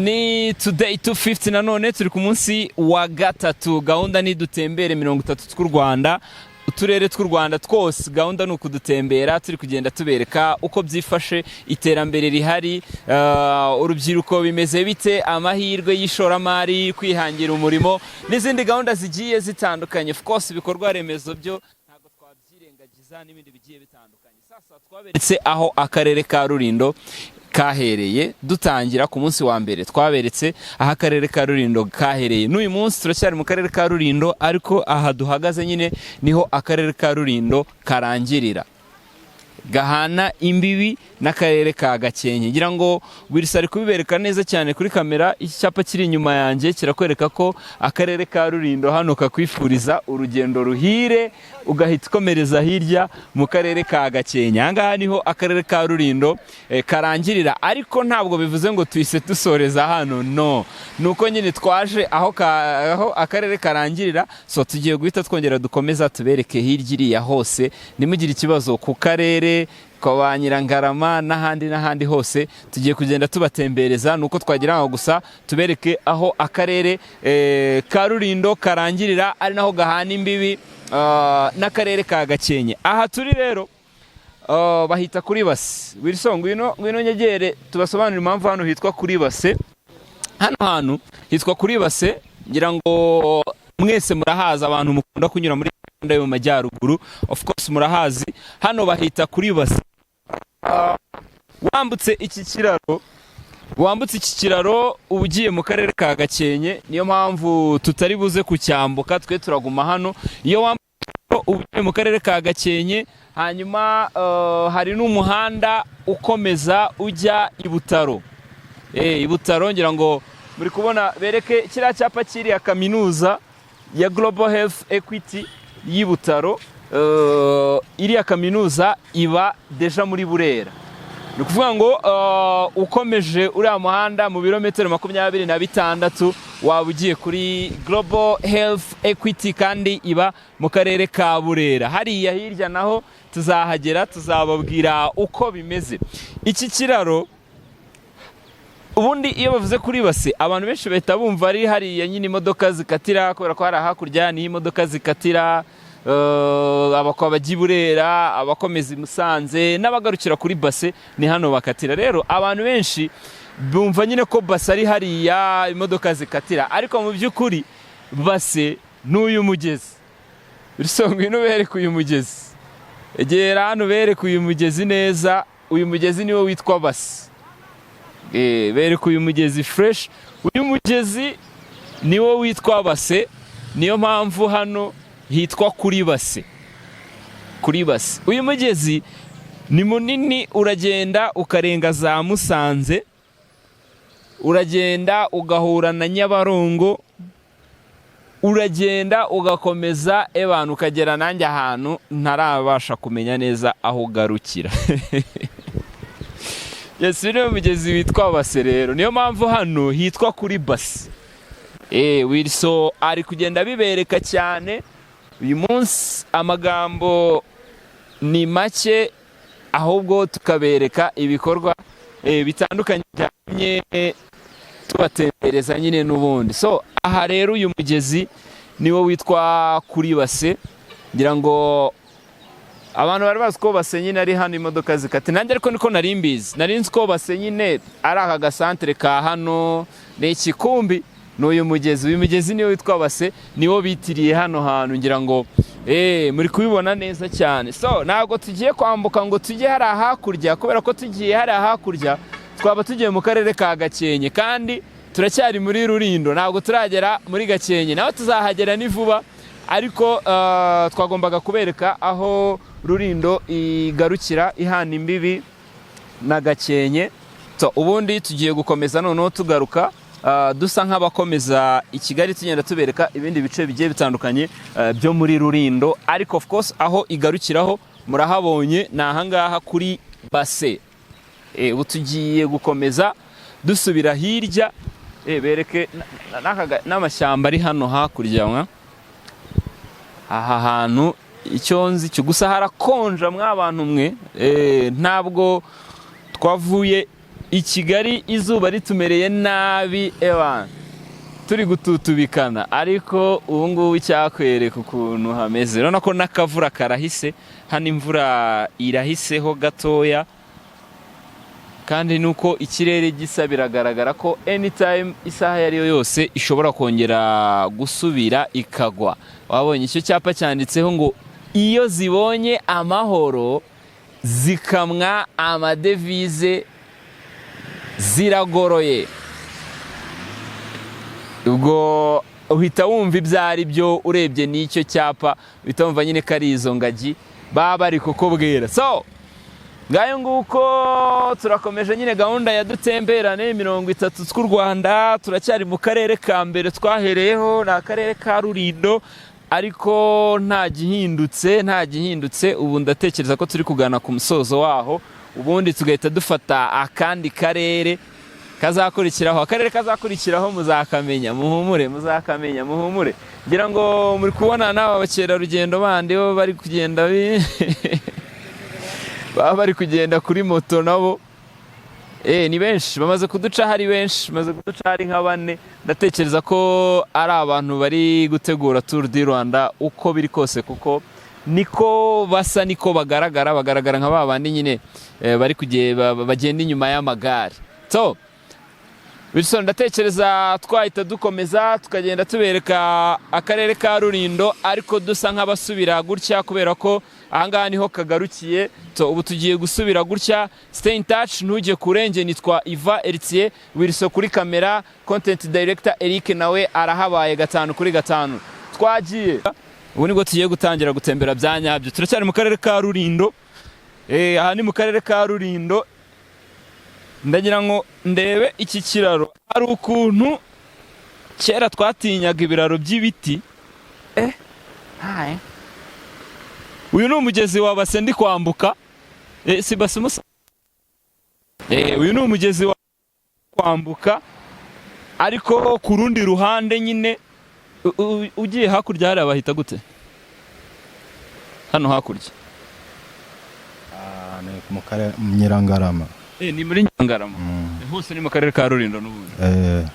Ni Today 250. Nanone turi ku munsi wa gatatu. Gahunda ni dutembere 30 tw'u Rwanda, uturere tw'u Rwanda twose. Gahunda ni ukudutembera, turi kugenda tubereka uko byifashe, iterambere rihari, urubyiruko bimeze bite, amahirwe y'ishoramari, kwihangira umurimo n'izindi gahunda zigiye zitandukanye. Of course, ibikorwa remezo byo ntabwo twabyirengagiza n'ibindi bigiye bitandukanye. Sasa twaberetse aho akarere ka Rulindo kahereye. Dutangira ku munsi wa mbere, twaberetse aho akarere ka Rulindo kahereye. N'uyu munsi turacyari mu karere ka Rulindo, ariko aha duhagaze nyine niho akarere ka Rulindo karangirira, gahana imbibi n'akarere ka Gakenke. Ngira ngo Wilson ari kubibereka neza cyane kuri kamera. Iki cyapa kiri inyuma yanjye kirakwereka ko akarere ka Rulindo hano kakwifuriza urugendo ruhire, ugahita ukomereza hirya mu karere ka Gakenke. Aha ngaha niho akarere ka Rulindo karangirira, ariko ntabwo bivuze ngo tuhise dusoreza hano. No ni uko nyine twaje aho akarere karangirira. So tugiye guhita twongera dukomeza tubereke hirya iriya hose. Ntimugire ikibazo, ku karere kwa ba Nyirangarama n'ahandi n'ahandi hose tugiye kugenda tubatembereza. Ni uko twagira ngo gusa tubereke aho akarere ka Rulindo karangirira, ari naho gahana imbibi n'akarere ka Gakenke. Aha turi rero bahita kuri Base. Wilson, ngwino, ngwino nyegere tubasobanurire impamvu hano hitwa kuri Base. Hano hantu hitwa kuri Base, ngira ngo mwese murahazi. Abantu mukunda kunyura muri gahunda yo mu majyaruguru, of course murahazi. Hano bahita kuri Base. Wambutse iki kiraro, wambutse iki kiraro uba ugiye mu karere ka Gakenke. Niyo mpamvu tutari buze kucyambuka, twe turaguma hano. Iyo wambutse uba ugiye mu karere ka Gakenke. Hanyuma hari n'umuhanda ukomeza ujya i Butaro. I Butaro ngira ngo muri kubona, bereke kiriya cyapa kiriya kaminuza ya Global Health Equity y'i Butaro. Iriya kaminuza iba déjà muri Burera. Ni ukuvuga ngo ukomeje uriya muhanda mu birometero 26 waba ugiye kuri Global Health Equity, kandi iba mu karere ka Burera. Hariya hirya naho tuzahagera, tuzababwira uko bimeze. Iki kiraro ubundi, iyo bavuze kuri Base, abantu benshi bahita bumva ari hariya nyine imodoka zikatira, kubera ko hari hakurya niho imodoka zikatira, abakwa bajya i Burera, abakomeza i Musanze n'abagarukira kuri Base ni hano bakatira. Rero abantu benshi bumva nyine ko Base ari hariya imodoka zikatira, ariko mu by'ukuri Base ni uyu mugezi. Ngwino bereke uyu mugezi, egera hano bereke uyu mugezi neza. Uyu mugezi niwo witwa Base. Bereke uyu mugezi fresh. Uyu mugezi niwo witwa Base, niyo mpamvu hano hitwa kuri Base, kuri Base. Uyu mugezi ni munini, uragenda ukarenga za Musanze, uragenda ugahura na Nyabarongo, uragenda ugakomeza ebana ukagera nanjye ahantu ntarabasha kumenya neza aho ugarukira. Yes, uyu niwo mugezi witwa Base rero, niyo mpamvu hano hitwa kuri Base. Wilson ari kugenda abibereka cyane. Uyu munsi amagambo ni make, ahubwo tukabereka ibikorwa bitandukanye byatumye tubatembereza nyine n'ubundi. So aha rero uyu mugezi niwo witwa kuri Base. Ngira ngo abantu bari bazi ko Base nyine ari hano imodoka zikata. Nanjye ariko niko nari mbizi, nari nzi ko Base nyine ari aka gasantere ka hano. Ni ikikumbi, ni uyu mugezi. Uyu mugezi niwo witwa Base, niwo bitiriye hano hantu. Ngira ngo muri kubibona neza cyane. So ntabwo tugiye kwambuka ngo tujye hariya hakurya, kubera ko tugiye hariya hakurya twaba tugiye mu karere ka Gakenke, kandi turacyari muri Rulindo, ntabwo turagera muri Gakenke. Naho tuzahagera ni vuba, ariko twagombaga kubereka aho Rulindo igarukira ihana imbibi na Gakenke. So, ubundi tugiye gukomeza noneho tugaruka, dusa nk'abakomeza i Kigali, tugenda tubereka ibindi bice bigiye bitandukanye byo muri Rulindo. Ariko of course aho igarukiraho murahabonye, ni ahangaha kuri Base. Ubu tugiye gukomeza dusubira hirya, bereke n'amashyamba ari hano hakurya mwa. Aha hantu icyo nzi cyo gusa harakonja mwa bantu mwe. Ntabwo twavuye I Kigali izuba ritumereye nabi, ewa turi gututubikana, ariko ubu ngubu icyakwereka ukuntu hameze, urabona ko n'akavura karahise hano, imvura irahiseho gatoya, kandi nuko ikirere gisa biragaragara ko anytime, isaha iyo ari yo yose, ishobora kongera gusubira ikagwa. Wabonye icyo cyapa cyanditseho ngo iyo zibonye amahoro zikamwa amadevize ziragoroye. Ubwo uhita wumva ibyo ari byo, urebye n'icyo cyapa uhita wumva nyine ko ari izo ngagi baba bari kukubwira. So ngayo nguko, turakomeje nyine gahunda ya dutemberane 30 tw'u Rwanda. Turacyari mu karere ka mbere twahereyeho, ni akarere ka Rulindo, ariko nta gihindutse, nta gihindutse. Ubu ndatekereza ko turi kugana ku musozo waho, ubundi tugahita dufata akandi karere kazakurikiraho. Akarere kazakurikiraho muzakamenya, muhumure, muzakamenya, muhumure. Ngira ngo muri kubona n'aba bakerarugendo bandi bo bari kugenda baba bari kugenda kuri moto nabo. Ni benshi bamaze kuduca, hari benshi bamaze kuduca, hari nka bane. Ndatekereza ko ari abantu bari gutegura Tour du Rwanda uko biri kose, kuko niko basa, niko bagaragara, bagaragara nka ba bandi nyine bari bagenda inyuma y'amagare. So Wilson, ndatekereza twahita dukomeza tukagenda tubereka akarere ka Rulindo, ariko dusa nk'abasubira gutya kubera ko ahangaha niho kagarukiye. So, ubu tugiye gusubira gutya. Stay in touch, ntujye kurenge. Nitwa Iva Eritier Wilson kuri kamera, content director Eric nawe arahabaye gatanu kuri gatanu. Twagiye, ubu nibwo tugiye gutangira gutembera bya nyabyo. Turacyari mu karere ka Rulindo. Aha ni mu karere ka Rulindo. Ndagira ngo ndebe iki kiraro. Hari ukuntu kera twatinyaga ibiraro by'ibiti. Hayi. Uyu ni umugezi wa Base ndi kwambuka. Si Base musa? Uyu ni umugezi wa kwambuka, ariko ku rundi ruhande nyine ugiye hakurya hariya bahita gute? Hano hakurya. Ah, ni mu karere Nyirangarama. Ni muri Nyirangarama. Hose ni mu karere ka Rulindo n'ubundi.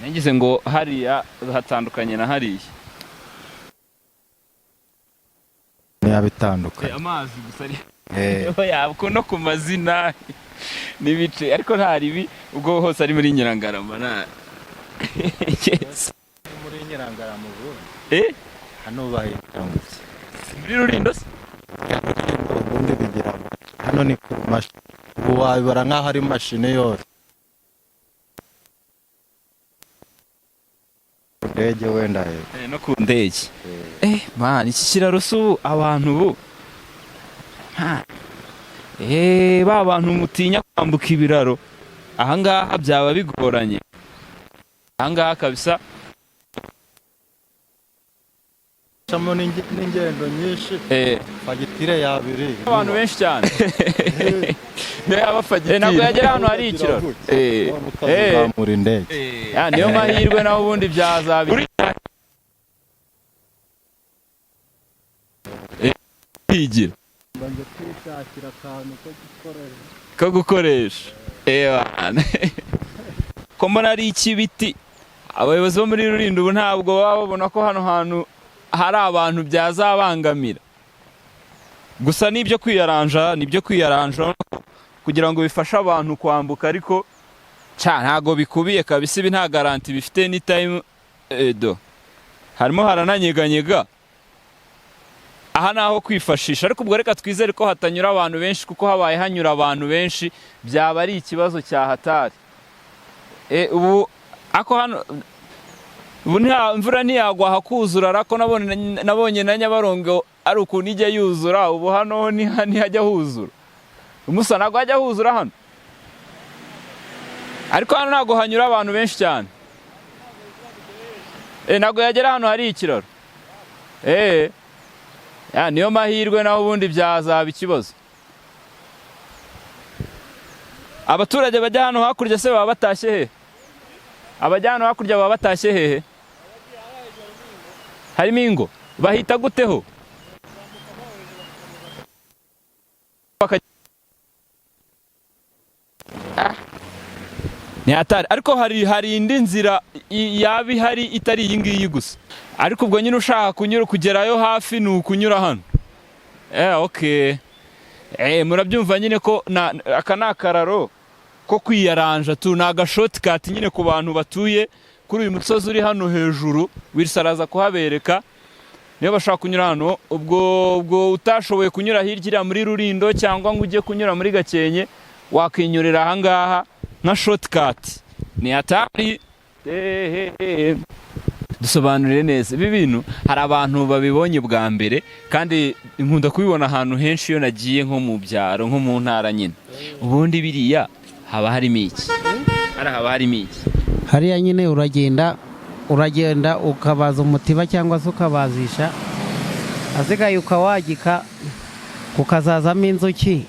Nagize ngo hariya hatandukanye na hariya. Niyo bitandukanye. Amazi gusa ari yabwo no ku mazina n'ibice, ariko nta ribi, ubwo hose ari muri Nyirangarama nta. Yes. Muri Nyirangarama ubundi. Hano bahita ngo iki? Muri Rulindo se? Ubundi bigira hano ni ku mashini, ubu wabibara nk'aho ari mashini yose. Ndege wenda hepfo. No ku ndege. Man, iki kiraro si ubu abantu ubu. Ha. Ba bantu mutinya kwambuka ibiraro, ahangaha byaba bigoranye, ahangaha kabisa. Hacamo n'ingendo nyinshi. Fagitire yabiri. Abantu benshi cyane niyo yaba fagitire ntabwo yagera hano hari ikiraro. Ukazamura indege. Ya, niyo mahirwe, naho ubundi byazaba kwigira Mbanje kwishakira akantu ko gukoresha. Ko gukoresha. Ewana, ko mbona ari icy'ibiti, abayobozi bo muri Rulindo ubu ntabwo baba babona ko hano hantu hari abantu byazabangamira? Gusa n'ibyo kwiyaranja, nibyo kwiyaranja kugira ngo bifashe abantu kwambuka, ariko ca ntago bikubiye kabisa. Ibi nta garantie bifite ni time edo harimo harananyeganyega. Aha ni aho kwifashisha, ariko ubwo reka twizere ko hatanyura abantu benshi, kuko habaye hanyura abantu benshi byaba ari ikibazo cya hatari. Ubu ako hano ubu nta imvura ntiyagwa hakuzura, ariko nabonye na Nyabarongo ari ukuntu ijya yuzura. Ubu hano ho ntihajya huzura umusa, ntabwo hajya huzura hano, ariko hano ntabwo hanyura abantu benshi cyane. Ntabwo yagera hano hari ikiraro. Ya, niyo mahirwe, naho ubundi byazaba ikibazo. Abaturage bajya hano hakurya se baba batashye he? Abajya hano hakurya baba batashye hehe? Harimo ingo, bahita guteho? Ah. Ni hatari, ariko hari indi nzira yaba ihari itari iyi ngiyi gusa, ariko ubwo nyine ushaka kunyura kugerayo hafi ni ukunyura hano. Okay, murabyumva nyine ko aka ni akararo ko kwiyaranja tu, ni agashortcut nyine ku bantu batuye kuri uyu musozi uri hano hejuru. Wilson araza kuhabereka niba bashaka kunyura hano. Ubwo utashoboye kunyura hirya iriya muri Rulindo cyangwa ngo ujye kunyura muri Gakenke, wakinyurira ahangaha nka shortcut. Ni hatari. Dusobanurire neza ibi bintu, hari abantu babibonye bwa mbere, kandi nkunda kubibona ahantu henshi iyo nagiye nko mu byaro, nko mu ntara nyine. Ubundi biriya haba harimo iki? Hariya haba harimo iki? Hariya nyine uragenda ukabaza umutiba cyangwa se ukabazisha, asigaye ukawagika, ukazazamo inzuki.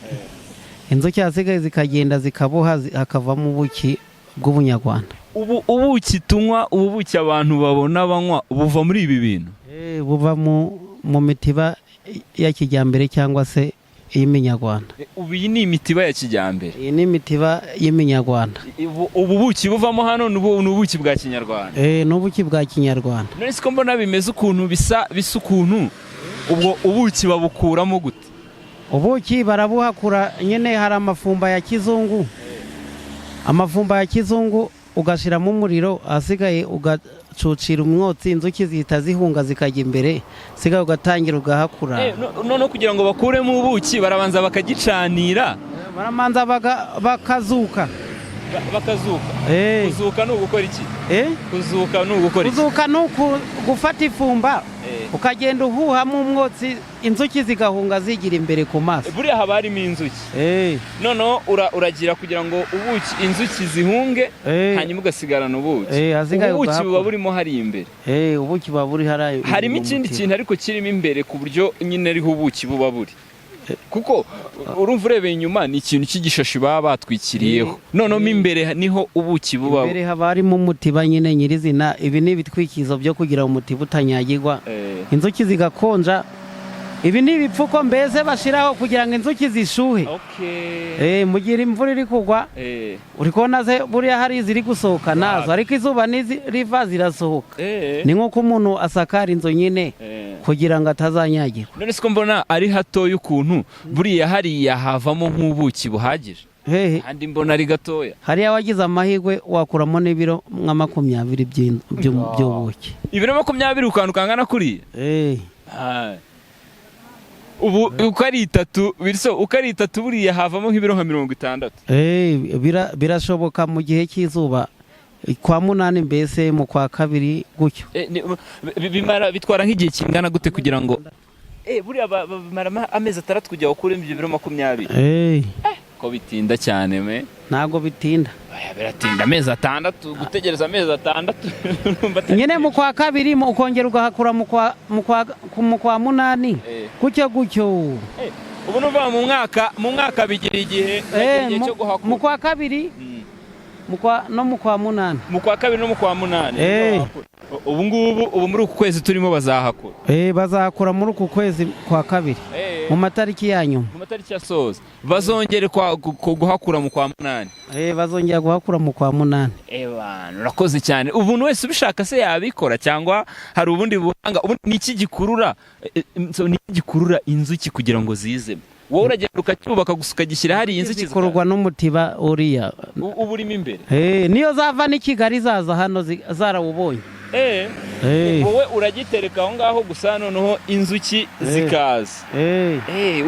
Inzuki hasigaye zikagenda zikaboha, hakavamo ubuki bw'ubunyarwanda. Ubu ubuki tunywa, ubu buki abantu babona banywa, buva muri ibi bintu? Buva mu mitiba ya kijyambere cyangwa se iy'iminyarwanda. Ubu iyi ni imitiba ya kijyambere? Iyi ni imitiba y'iminyarwanda. Ubu buki buvamo hano ni ubuki bwa kinyarwanda? Ni ubuki bwa kinyarwanda. None siko mbona bimeze ukuntu, bisa ukuntu, ubwo ubuki babukuramo gute? Ubuki barabuhakura nyine, hari amafumba ya kizungu. Amafumba ya kizungu ugashyiramo umuriro, ahasigaye ugacucira umwotsi, inzuki zihita zihunga zikajya imbere, asigaye ugatangira ugahakura. Noneho kugira ngo bakuremo ubuki barabanza bakagicanira? Baramanza bakazuka. Bakazuka? Kuzuka ni ugukora iki? Kuzuka ni ugukora iki? Kuzuka ni gufata ifumba, ukagenda uhuhamo umwotsi, inzuki zigahunga zigira imbere ku maso. Buriya haba harimo inzuki? Noneho uragira kugira ngo ubuki, inzuki zihunge, hanyuma ugasigarana ubuki. Hasigaye Ubuki buba ugahakura. burimo hariya imbere? Ubuki buba buri hariya Harimo mu ikindi mutiba. kintu ariko kirimo imbere, ku buryo nyine ariho ubuki buba buri, kuko urumva urebeye inyuma ni ikintu cy'igishashi baba batwikiriyeho, noneho mo imbere niho ubuki buba. Imbere haba harimo umutiba nyine nyirizina. Ibi ni ibitwikizo byo kugira ngo umutiba utanyagirwa, inzuki zigakonja. Ibi ni ibipfuko mbese bashyiraho kugira ngo inzuki zishuhe. Mu gihe imvura iri kugwa, uri kubona se buriya hari iziri gusohoka nazo, ariko izuba riva zirasohoka. Ni nk'uko umuntu asakara inzu nyine kugira ngo atazanyagirwa. None siko mbona ari hatoya ukuntu, buriya hariya havamo nk'ubuki buhagije? Hehe? Kandi mbona ari gatoya. Hariya wagize amahirwe wakuramo n'ibiro nka 20 by'ubuki. Ibiro 20 ku kantu kangana kuriya? Ubu uko ari itatu bityo, uko ari itatu, buriya havamo nk'ibiro nka 60. Birashoboka mu gihe cy'izuba, kwa munani mbese, mu kwa kabiri gutyo. Bimara, bitwara nk'igihe kingana gute kugira ngo buriya bimara amezi 6 kugira ngo ukuremo ibyo biro 20? Ko bitinda cyane me? Ntabwo bitinda. Oya, biratinda, amezi 6, gutegereza amezi 6 urumva atari Nyine mu kwa kabiri ukongera ugahakura mu kwa munani, gutyo gutyo. Ubu nuva mu mwaka bigira igihe igihe cyo guhakura. Mu kwa kabiri, no mu kwa munani. Mu kwa kabiri no mu kwa munani. Ubu ngubu, ubu muri uku kwezi turimo bazahakura? Bazahakura muri uku kwezi kwa kabiri, mu matariki ya nyuma. Mu matariki asoza bazongere guhakura mu kwa munani? Bazongera guhakura mu kwa munani. Ebana, urakoze cyane. Umuntu wese ubishaka se yabikora, cyangwa hari ubundi buhanga? Ubundi ni iki gikurura so, ni iki gikurura inzuki kugira ngo zizemo? Wowe uragenda ukacyubaka gusa, ukagishyira hariya, inzuki Zikururwa n'umutiba uriya. Uba urimo imbere? Niyo zava n'i Kigali zaza hano zarawubonye. Wowe uragitereka aho ngaho gusa, noneho inzuki zikaza.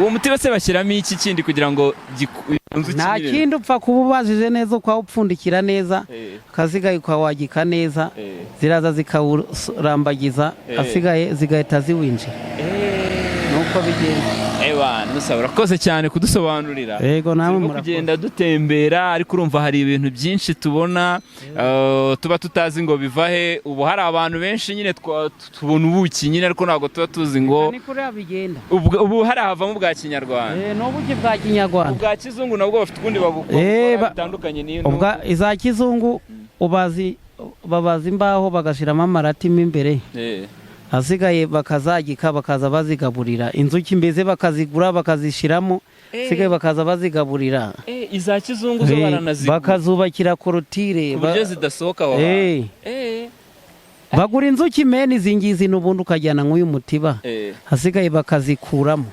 Uwo mutiba se bashyiramo iki kindi kugira ngo inzuki Nta nyine- kindi, upfa kuba ubajije neza, ukawupfundikira neza, akasigaye ukawagika neza, ziraza zikawurambagiza, asigaye zigahita ziwinjira. Nuko bigenda. Ebana Musa, urakoze cyane kudusobanurira. Yego, namwe Turimo murakoze. kugenda dutembera, ariko urumva hari ibintu byinshi tubona tuba tutazi ngo biva he. Ubu hari abantu benshi nyine tubona ubuki nyine, ariko ntabwo tuba tuzi ngo Ni kuriya bigenda. Ubu hari havamo ubwa kinyarwanda. Ni ubuki bwa kinyarwanda. Ubwa kizungu nabwo bafite ukundi babukora bitandukanye n'iyo? Ubwa iza kizungu ubazi, babaza imbaho bagashyiramo amarati mo imbere. Hasigaye bakazagika, bakaza bazigaburira inzuki, mbese bakazigura bakazishyiramo, hasigaye bakaza bazigaburira. Iza kizungu zo baranazigura? Bakazubakira clôture ku buryo zidasohoka aho hantu. Bagura inzuki mene izi ngizi, n'ubundi ukajyana nk'uyu mutiba, hasigaye bakazikuramo,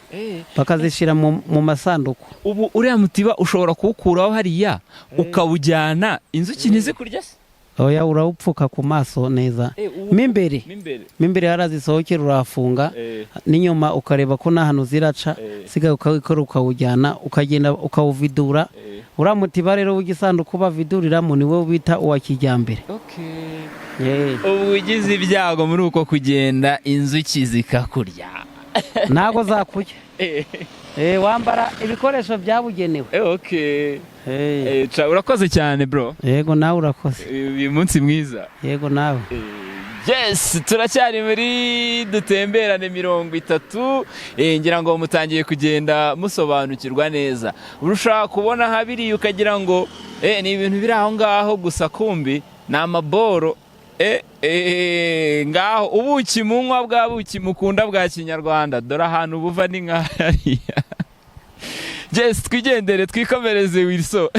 bakazishyira mu masanduku. Ubu uriya mutiba ushobora kuwukuraho hariya ukawujyana, inzuki ntizikurya se? Oya, urawupfuka ku maso neza mo imbere. Mo imbere. Mo imbere harazisohokera urahafunga, n'inyuma ukareba ko nta hantu ziraca. Sigaye ukawikora, ukawujyana, ukagenda ukawuvidura. Uriya mutiba rero w'igisanduku baviduriramo niwo bita uwa kijyambere. Ubu ugize ibyago muri uko kugenda inzuki zikakurya? Ntabwo zakurya. Wambara ibikoresho byabugenewe. Urakoze cyane, bro. Yego, nawe urakoze. Uyu munsi mwiza. Yego, nawe. Yes, turacyari muri dutemberane 30. Ngira ngo mutangiye kugenda musobanukirwa neza. Ushobora kubona habiriya ukagira ngo ni ibintu biri aho ngaho gusa, kumbi ni amaboro. Ngaho ubuki munywa, bwa buki mukunda bwa kinyarwanda, dore ahantu buva ni nka hariya. Yes, twigendere twikomereze, Wilson.